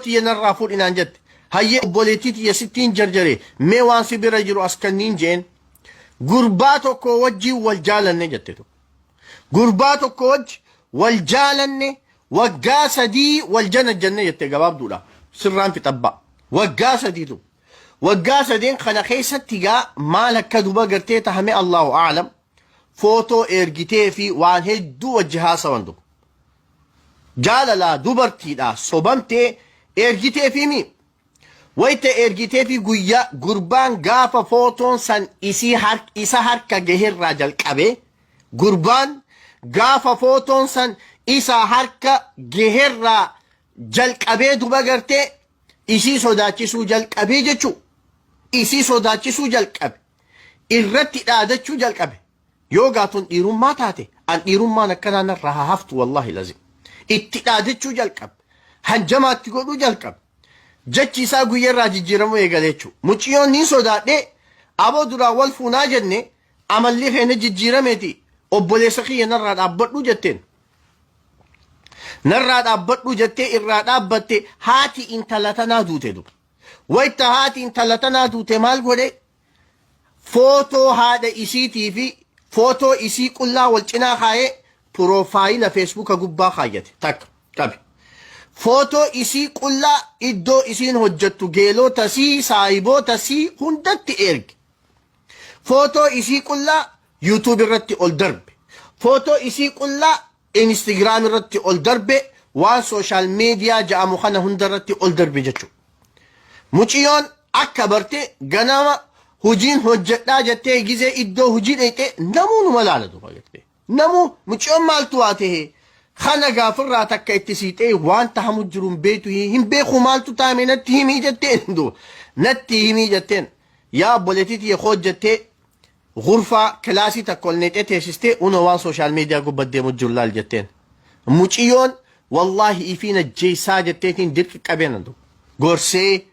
tiyya narraa fuudhi naan jette. Hayyee obboleettii tiyya sittiin jarjare, mee waan si bira jiru as kanniin jeen. Gurbaa tokko wajjiin wal jaalanne jette tokko. Gurbaa tokko wajji wal jaalanne, waggaa 3 wal janajjanne jette gabaabduudha. Sirraan fixabbaa. Waggaa sadiitu. Waggaa sadeen kana keessatti gaa maal akka duba gartee tahame Allahu a'lam. Footoo ergitee fi waan hedduu wajji haasawan duba. Jaalalaa dubartiidha sobamtee ergitee fi mi. Wayta ergitee fi guyyaa gurbaan gaafa footoon san isii isa harka gaherraa jalqabe, gurbaan gaafa footoon san isa harka gaherraa jalqabee duba gartee isii sodaachisuu jalqabee jechuu, isii sodaachisuu jalqabe, irratti dhaadachuu jalqabe. Yoo gaatun dhiirummaa taate, an dhiirummaan akkanaa narraa haa haftu, wallaahi lazim. Itti dhaadachuu jalqabe, hanjamaatti godhuu jalqabe. Jechi isaa guyyarraa jijjiiramuu eegale jechuudha. Mucayyoon niin sodaadhee, aboo duraan wal fuunaa jenne, amalli keenya jijjiirameeti, obboleessa kiyya narraa dhaabbadhu jetteen. Narraa dhaabbadhu jettee irraa dhaabbatte. Haati intala tanaa duute duba. Wayta haati intala tanaa duute maal godhe? Footoo haadha isiitii fi footoo isii qullaa wal cinaa kaayee profile Facebooka gubbaa kaayyate takka qabe. Footoo isii qullaa iddoo isiin hojjettu geelota sii saahiboota sii hundatti erge. Footoo isii qullaa YouTube irratti ol darbe. Footoo isii qullaa Instagram irratti ol darbe. Waan social media jedhamu kana hunda irratti ol darbe jechuudha. Muciyyoon akka barte ganama hojiin hojjedhaa jettee gizee iddoo hojii dheeyxee namuu numa laala duuba jettee. Namuu muciyyoon maaltu waa ta'e kana gaafirraa takka itti siixee waan tahamu jiru hin beektu, hin beeku, maaltu taame natti himii jetteen duuba. Natti himii jetteen, yaa obboleettii tiyya koo jettee gurfaa kilaasii takka ol neexee teessistee, unoo waan social media gubbaa deemu jiru laal jetteen. Muciyyoon wallaahi ifiin ajjeessaa jetteetiin dirqi qabeen duuba. Gorsee,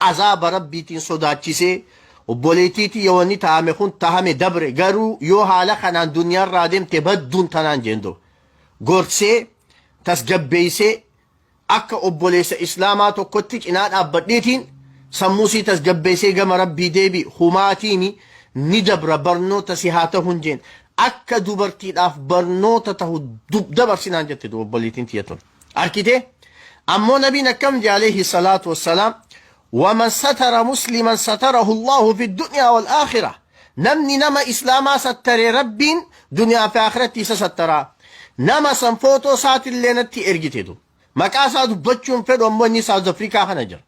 azaaba rabbiitiin sodaachisee, obboleettii tiyya wanni tahame kun tahame dabre, garuu yoo haala kanaan duniyaarraa deemte badduun tanaan jeen duuba. Gorsee, tasgabbeessee, akka obboleessa islaamaa tokkotti cinaa dhaabbadheetiin sammuu sii tasgabbeessee, gama rabbii deebi, humaatiimi ni dabra, barnoota si haa ta'uun jeen. Akka dubartiidhaaf barnoota tahu dabarsinaan jette duuba obboleettiin tiyya tun. Arkitee? Ammoo nabiin akkam jee alayhi salaatu wassalaam? ومن ستر مسلما ستره الله في الدنيا والآخرة. Namni nama islaamaa sattare rabbiin duniyaa fi akhiratti isa sattaraa. Nama san footoo isaatillee natti ergite du. Maqaa isaa dubbachuun fedhu, ammoo inni South Africa kana jira.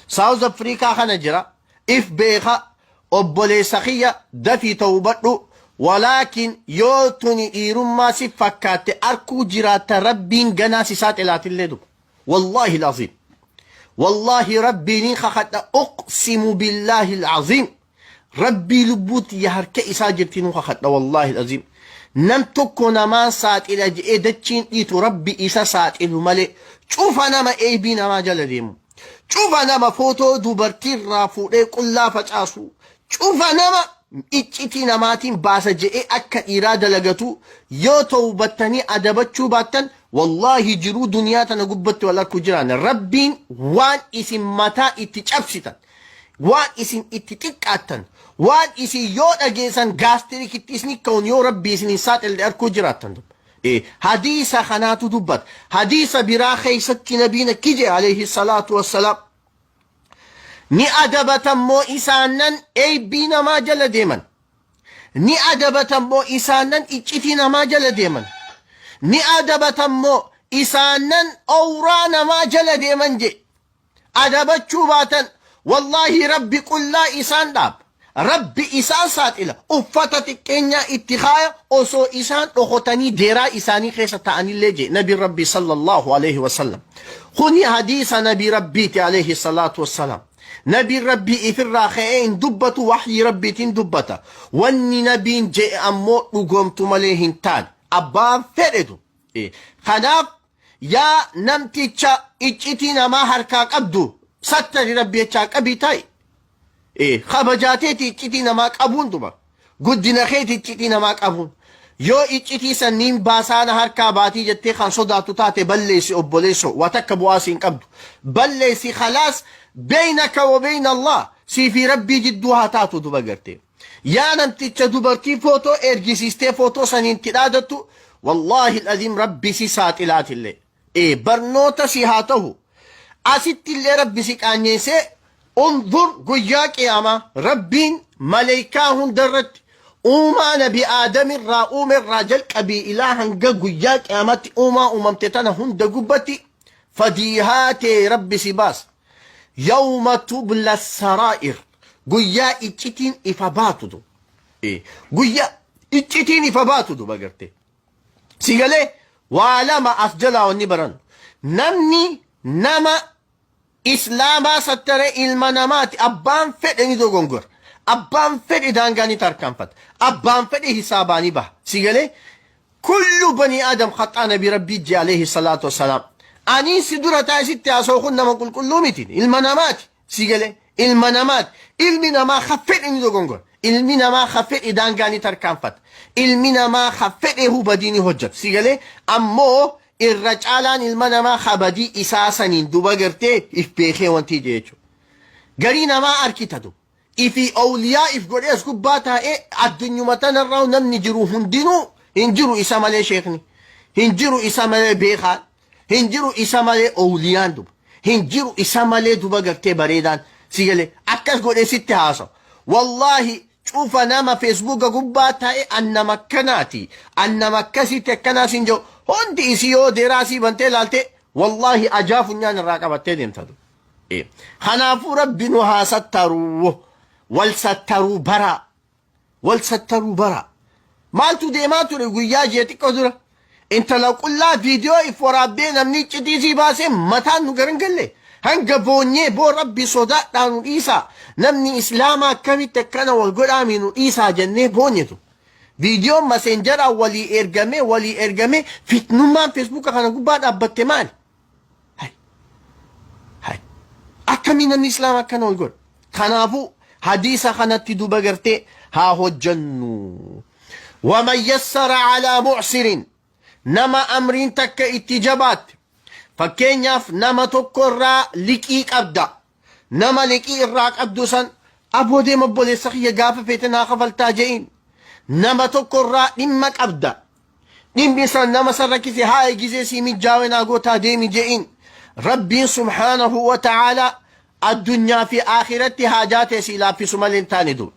South Africa kana jira. If beeka. Obboleessa kiyya, dafii tawbadhu. Walaakin yoo tuni dhiirummaa si fakkaatte arkuu jiraatta, rabbiin ganaa si saaxilaatillee duba. Wallaahi al-aziim. Wallaahi rabbiin kakadha, uqsimu billaahi al-aziim. Rabbii lubbuutti ya harka isaa jirti nu kakadha, wallaahi al-aziim. Nam tokko namaan saaxila je'ee dachiin dhiitu rabbi isa saaxilu malee, cufa nama eebii namaa jala deemu. Cufa nama footoo dubartiirraa fuudhee qullaa facaasu. Cufa nama iccitii namaatiin baasa je'ee akka dhiiraa dalagatu, yoo tawbattanii adabachuu baattan, wallaahi jiruu duniyaa tana gubbatti wal arkuu jiraan. Rabbiin waan isin mataa itti cabsitan, waan isin itti xiqqaattan, waan isin yoo dhageessan gaastirikitti isin ka'uun yoo rabbii isin hin saaxille arkuu jiraattan. Hadiisa kanaatu dubbata. Hadiisa biraa keessatti nabiin akki jedhe alayhi salaatu wassalaam: ni adabatammoo isaanan eebbii namaa jala deeman, ni adabatammoo isaanan iccitii namaa jala deeman, ni adabatammoo isaanan owraa namaa jala deeman je. Adabachuu baatan, wallaahi rabbi qullaa isaan dhaaba, rabbi isaan saaxila, uffata xiqqeenyaa itti kaaya osoo isaan dhokotanii deeraa isaanii keessa ta'anillee je nabi rabbi sallallahu alaihi wasallam. Kuni hadiisa nabi rabbiiti alayhi salaatu wassalaam. Nabiin rabbii ifirraa ka'ee hin dubbatu, waxyii rabbiitiin dubbata. Wanni nabiin je'e ammoo dhugoomtu malee hin taane abbaan fedhetu. Kanaaf yaa namticha iccitii namaa harkaa qabdu, sattari rabbi jechaa qabii taa'i. Kabajaateeti iccitii namaa qabuun duba. Guddina keeti iccitii namaa qabuun. Yoo iccitii sanniin baasaana harkaa baatii jettee kan sodaattu taate, balleessi obboleessoo. Waa takka bu'aa siin qabdu. Balleessi, khalaas, beynaka wa beyna Allah, sii fi Rabbii jidduu haa taatu duba gartee. Yaa namticha dubartii footoo ergisiistee footoo saniin itti dhaadattu, wallaahi alazim, Rabbi si saaxilaatillee. Ee, barnoota si haa ta'u. Asitti illee Rabbi si qaanyeessee, unzur, guyyaa qiyaamaa Rabbiin maleeykaa hunda irratti uumaa nabi Aadamirraa uume irraa jalqabii ilaa hanga guyyaa qiyaamaatti uumaa uumamte tana hunda gubbatti fadiihaa tee Rabbi si baasa. Yawma tubla saraa'ir, guyyaa iccitiin ifa baatu du. Guyyaa iccitiin ifa baatu duba gartee. Si galee? Waa lama as jalaa wanni barannu. Namni nama Islaamaa sattare ilma namaati. Abbaan fedhe ni dogongora. Abbaan fedhe daangaa ni tarkaanfata. Abbaan fedhe hisaabaa ni baha. Si galee? Kullu banii Aadam khaxaa, nabi Rabbii jee alayhi salaatu wassalaam. Anii si dura taa'e sitti haasa'u kun nama qulqulluu miti. Ilma namaati. Si galee? Ilma namaati. Ilmi namaa ka fedhe ni dogongora. Ilmi namaa ka fedhe daangaa ni tarkaanfata. Ilmi namaa ka fedhe hubadii ni hojjeta. Si galee? Ammoo irra caalaan ilma namaa ka badii isaa saniin duba gartee if beekee wanti jee jechuudha. Garii namaa arkita du. Ifi awliyaa if godhee as gubbaa taa'ee addunyuma tanarraa namni jiru hundinuu hin jiru isa malee sheekni. Hin jiru isa malee beekaan. Hin jiru isa malee awliyaan duba. Hin jiru isa malee duba gartee bareedaan. Si galee? Akkas godhee sitti haasawu. Wallaahi, cufa nama Feesbuuka gubbaa taa'e an nama akkanaati. An nama akkasitti akkanaa siin jedhu. Hundi isii yoo deeraasii bantee ilaalte, wallaahi ajaa funyaan irraa qabattee deemta. Kanaafuu Rabbi nu haa sattaruu. Wal sattaruu baraa. Wal sattaruu baraa. Maaltu deemaa ture guyyaa ji'a xiqqoo dura? Intala qullaa viidiyoo if waraabdee namni iccitii sii baasee mataan nu garan galle. Hanga boonyee, boo Rabbi sodaadhaa nu dhiisaa. Namni Islaamaa akkamitti akkana wal godhaami, nu dhiisaa jennee boonyetu. Viidiyoon maseenjaraa walii ergamee walii ergamee, fitnummaan Feesbuuka kana gubbaa dhaabbatte maali? Hay. Hay. Akkamii namni Islaama akkana wal godha? Kanaafuu hadiisa kanatti duba gartee haa hojjannu. Waman yassara alaa mu'sirin, nama amriin takka itti jabaatte, fakkeenyaaf nama tokko irraa liqii qabda, nama liqii irraa qabdu san, aboo deema obboleessa kiyya, gaafa feete naa kafaltaa je'iin. Nama tokko irraa dhimma qabda, dhimmi san nama san rakkise, haa gizee sii mijjaawe naa gootaa deemi je'iin. Rabbiin subhaanahu wa ta'aalaa addunyaa fi aakiratti haajaa tee sii laaffisu malee hin taane duba.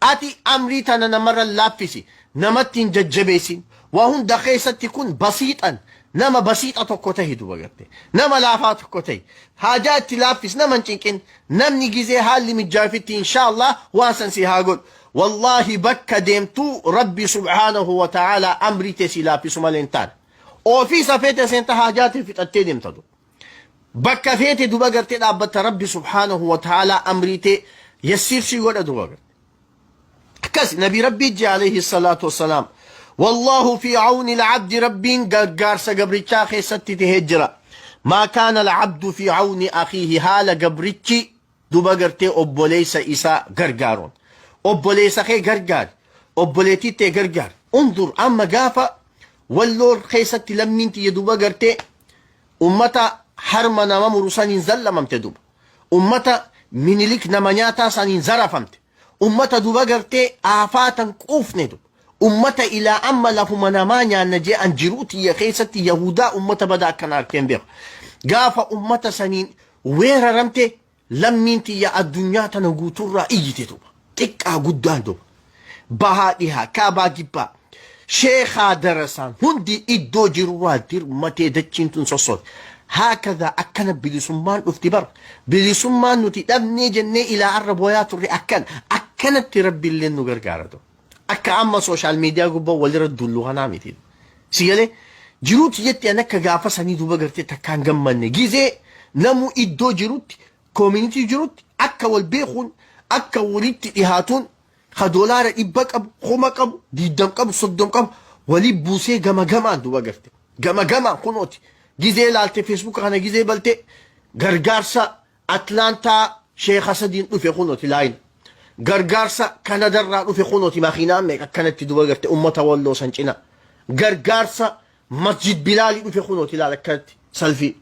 Ati amrii tana namarra laaffisi, namatti hin jajjabeessin. Waa hunda keessatti kun basiixan, nama basiixa tokko tahi duba garte. Nama laafaa tokko tahi. Haajaa itti laaffis, nama hin cinqin. Namni gizee haalli mijjaafitti inshaallah waan san si haa godhu. Wallaahi, bakka deemtuu Rabbi subhaanahu wa ta'aalaa amrii tee si laaffisu malee hin taane. Ofiisa feete seenta, haajaa tee fixattee deemta duba. Bakka feete duba gartee dhaabbatta, Rabbi subhaanahu wa ta'aalaa amrii tee yassiir si godha duba garte. Akkas nabi Rabbii jee alayhi salaatu wassalaam. Wallaahu fi awni al-abdi, Rabbiin gargaarsa gabrichaa keessatti tahee jira. Maa kaana al-abdu fi awni akhiihi, haala gabrichi duba gartee obboleessa isaa gargaaruun. Obboleessa kee gargaari. Obboleettii tee gargaari. Undur, amma gaafa Walloo keessatti lammiin tiyya duba gartee ummata harma nama muru saniin zallamamte duba. Ummata Minilik nama nyaataa saniin zarafamte. Ummata duba gartee aafaatan quufne duba. Ummata ilaa amma lafuma namaa nyaanna jee, an jiruu tiyya keessatti Yahudaa ummata badaa akkana arkeen beeku. Gaafa ummata saniin weeraramte, lammiin tiyya addunyaa tana guuturraa iyyite duba. Xiqqaa guddaan duba. Bahaa dhihaa, kaabaa gibbaa. Sheekaa darasaan hundi iddoo jirurraa dirmatee dachiin tun sossote. Haakadaa akkana bilisummaan dhufti bara. Bilisummaan nuti dhabnee jennee ilaa arra booyaa turre akkana. Akkanatti Rabbiillee nu gargaara duba. Akka amma social media gubbaa walirra dullu kanaa miti. Si galee? Jiruu tiyyatti an akka gaafa sanii duuba gartee takkaan gammanne. Gizee namuu iddoo jirutti, community jirutti akka wal beekuun, akka walitti dhihaatuun, ka $100 qabu, 1000 qabu, 20 qabu, 30 qabu walii buusee gama gamaan duuba garte. Gama gamaan kunooti. Gizee laalte Facebook kana, gizee baltee gargaarsa Atlaantaa sheeka sadiin dhufe kunooti laayina. Gargaarsa Kanadarraa dhufe kunooti makiinaan meeqa akkanatti duba garte ummata Walloo san cina. Gargaarsa Masjid Bilaalii dhufe kunooti ilaala akkanatti salfii.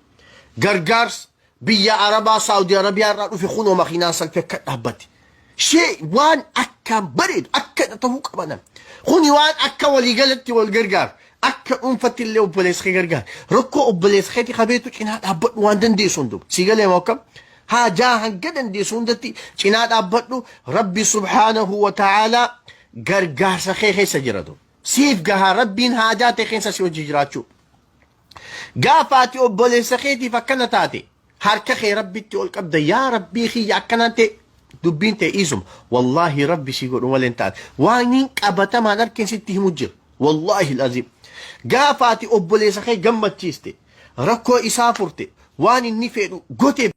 Gargaarsa biyya Arabaa Saawudii Arabiyaa irraa dhufe kunoo makiinaan salfii akka dhaabbatti. Shee waan akkaan bareedu akka ta'uu qaba namni. Kuni waan akka waliigalatti wal gargaaru. Akka dhuunfatti illee obboleessa kee gargaari. Rakkoo obboleessa keetii kabeetu cinaa dhaabbadhu waan dandeessu hunduma. Sii galee moo akkam? Haajaa hanga dandeessu hundatti cinaa dhaabbadhu. Rabbi subhaanahu wa ta'aalaa gargaarsa kee keessa jira du. Siif gahaa Rabbiin haajaa ta'e keessa si hojii jiraachuu. Gaafa ati obboleessa keetiif akkana taate, harka kee Rabbitti ol qabda, yaa Rabbii kiyya akkanaan ta'e, dubbiin ta'e dhiisuma. Wallaahi Rabbi si godhu malee hin taate. Waan hin qabatamaan harkeen sitti himu jira. Wallaahi aziim. Gaafa ati obboleessa kee gammachiiste, rakkoo isaa furte, waan inni fedhu gote.